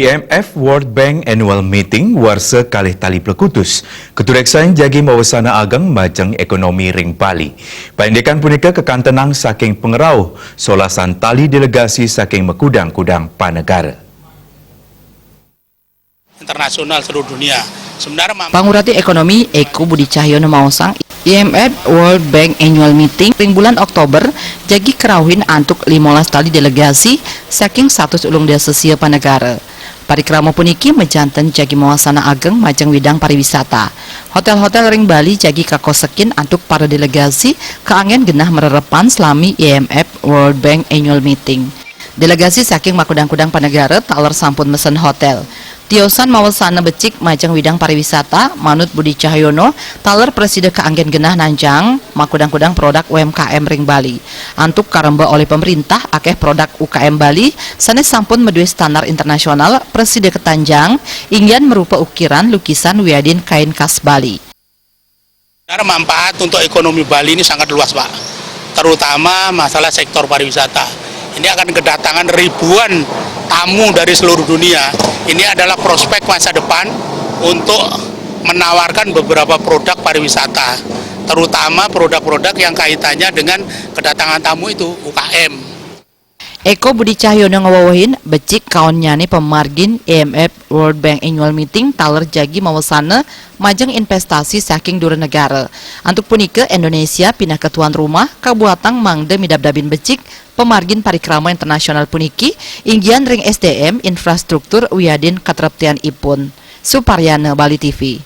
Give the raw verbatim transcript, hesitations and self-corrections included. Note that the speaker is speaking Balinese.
I M F World Bank Annual Meeting warsa kalih tali plekutus katureksain jagi mawasana ageng majeng ekonomi ring Bali. Paindikan punika kakantenang saking pangrauh solasan tali delegasi saking makudang-kudang panegara. Internasional seluruh dunia. Sebenarnya Pangurati Ekonomi Eko Budi Cahyono maosang, I M F World Bank Annual Meeting ring bulan Oktober jagi karauhin antuk limolas tali delegasi saking satus ulung dasa sia panegara. Parikrama puniki majanten jagi mawasana ageng majeng widang pariwisata. Hotel-hotel ring Bali jagi kakosekin antuk para delegasi kaanggen genah marerepan salami I M F World Bank Annual Meeting. Delegasi saking makudang-kudang panegara taler sampun mesen hotel. Tiosan mawasana becik majeng widang pariwisata, manut Budi Cahyono, taler prasida kaanggen genah nanjang makudang-kudang produk U M K M ring Bali. Antuk karemba olih pemerintah, akeh produk U K M Bali sane sampun madue standar internasional prasida katanjang, inggian marupa ukiran, lukisan wiadin kain khas Bali. Sebenarnya manfaat untuk ekonomi Bali ini sangat luas, Pak. Terutama masalah sektor pariwisata. Ini akan kedatangan ribuan tamu dari seluruh dunia. Ini adalah prospek masa depan untuk menawarkan beberapa produk pariwisata, terutama produk-produk yang kaitannya dengan kedatangan tamu itu, U K M. Eko Budi Cahyono ngawewehin, becik kaonnyane pamargin I M F World Bank Annual Meeting taler jagi mawasana majeng investasi saking dura negara. Antuk punika, Indonesia pinaka tuan rumah kabuatang mangda midabdabin becik pamargin parikrama internasional puniki, inggian ring S D M, infrastruktur wiadin katreptianipun. Suparyana, Bali T V.